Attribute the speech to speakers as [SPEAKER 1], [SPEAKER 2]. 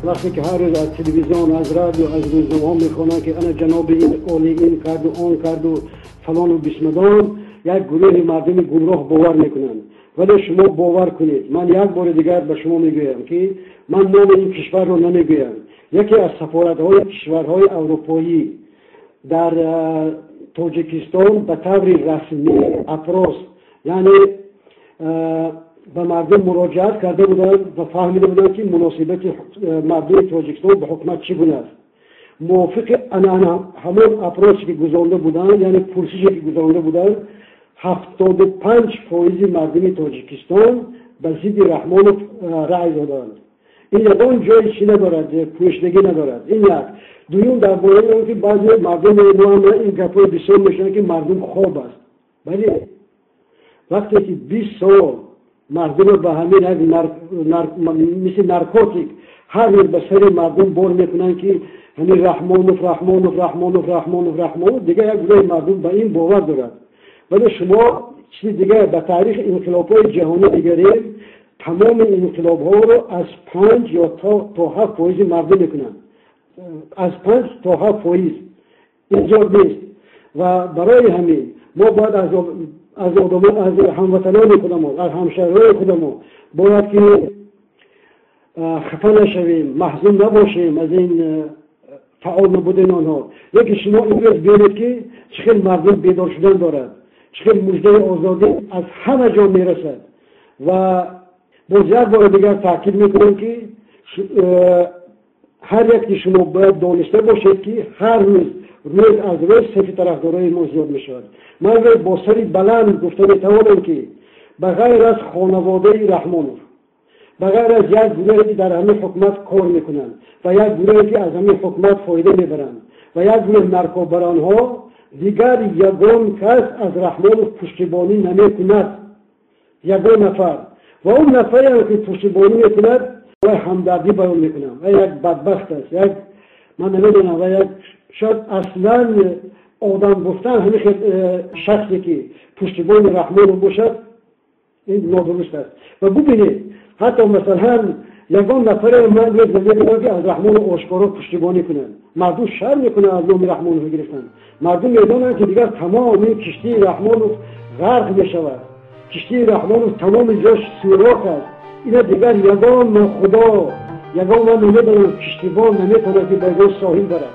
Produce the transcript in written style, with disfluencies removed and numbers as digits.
[SPEAKER 1] Вақте ки ҳар рӯз аз телевизион, аз радио, аз рӯзномаҳо мехонанд, ки ана ҷаноби ин олӣ ин карду, он карду, фалону бисмадон, як гурӯҳи мардуми гумроҳ бовар мекунанд. Вале шумо бовар кунед, ман як бори дигар ба шумо мегӯям, ки ман номи ин кишварро намегӯям. Яке аз сафоратҳои кишварҳои аврупоӣ дар Тоҷикистон ба таври расмӣ опрос, яъне ба мардум муроҷиат карда буданд ва фаҳмида буданд, ки муносибати мардуми Тоҷикистон ба ҳукумат чӣ гуна аст. Мувофиқи ана ҳамон опрос е ки гузаронда буданд, яъне пурсише ки гузаронда буданд, 75 фоизи мардуми Тоҷикистон ба зидди Раҳмонов раъй доданд. Ин ягон ҷои чӣ надорад, пӯшидагӣ надорад. Ин як. Дуюм, дар бораи он ки баъзе мардуми мо ин гапҳои бисёр мешаванд, ки мардум хоб аст. Бале, вақте ки 20 сол мардумро ба ҳамин як мисли наркотик ҳар рӯз ба сари мардум бор мекунанд, ки ҳамин Раҳмонов, Раҳмонов, Раҳмонов, Раҳмонов, Раҳмонов, дигар як гурӯҳи мардум ба ин бовар дорад. Вале шумо чизи дигар ба таърихи инқилобҳои ҷаҳонӣ дигарем, тамоми инқилобҳоро аз 5 ё то 7 фоизи мардум мекунанд, аз 5 то 7 фоиз, ин зиёд нест. Ва барои ҳамин мо бояд аз одамон, аз ҳамватанони худамон, аз ҳамшаҳриҳои худамон бояд ки хафа нашавем, маҳзун набошем аз ин фаъол набудани онҳо. Лекин шумо имрӯз бинед, ки чӣ хел мардум бедор шудан дорад, чӣ хел муждаи озодӣ аз ҳама ҷо мерасад. Ва боз як бори дигар таъкид мекунам, ки ҳар яке шумо бояд дониста бошед, ки ҳар рӯз, рӯз аз рӯз сафи тарафдорои мо зиёд мешавад. Ман бо сари баланд гуфта метавонам, ки ба ғайр аз хонаводаи Раҳмонов, ба ғайр аз як гурӯҳе ки дар ҳамин ҳукумат кор мекунанд ва як гурӯҳе ки аз ҳамин ҳукумат фоида мебаранд ва як гурӯҳ наркобаронҳо, дигар ягон кас аз Раҳмонов пуштибонӣ намекунад, ягон нафар. Ва он нафареам ки пуштибонӣ мекунад, вай ҳамдардӣ баён мекунам, ва як бадбахт аст, як ман намедонам, ва як шояд аслан одам гуфтан ҳамин хел шахсе ки пуштибони Раҳмонов бошад, ин нодуруст аст. Ва бубинед, ҳатто масалан ягон нафаре ман рӯз намебинам, ки аз Раҳмонов ошкоро пуштибонӣ кунанд. Мардум шарм мекунанд аз номи Раҳмонов гирифтан. Мардум медонанд, ки дигар тамоми киштии Раҳмонов ғарқ мешавад, киштии Раҳмонов тамоми ҷош сӯрох аст. Ина дигар ягон нохудо, ягон ман намедонам, киштибон наметавонад, ки ба ягон соҳил барад.